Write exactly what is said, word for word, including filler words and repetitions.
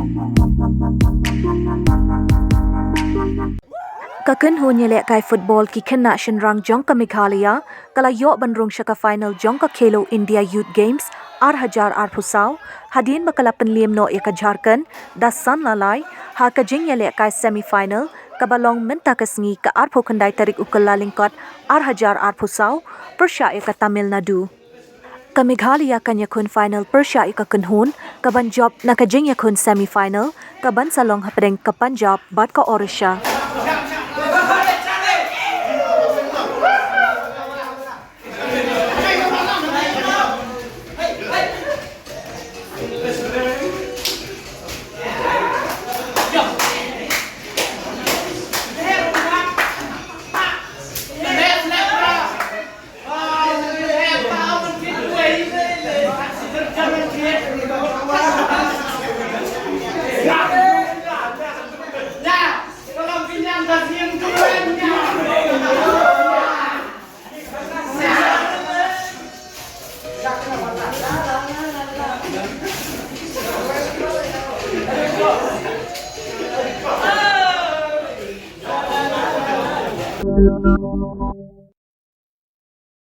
Ka kynhun ïalehkai football ki khynnah shynrang jong ka Meghalaya ka la ïoh ban rung sha ka final jong ka Khelo India Youth Games ar hajar arphew saw, hadien ba ka la pynliem noh ïa ka Jharkhand da san la lai ha ka jingïalehkai semi final kaba long mynta ka sngi ka arphew khyndai tarik u Kyllalyngkot ar hajar arphew saw, pyrshah ïa ka Tamil Nadu. Ka Meghalaya kan ïakhun final pyrshah ïa ka kynhun kaban jop na ka jingïakhun semi final kaban sa long hapdeng ka Punjab bad ka Orissa.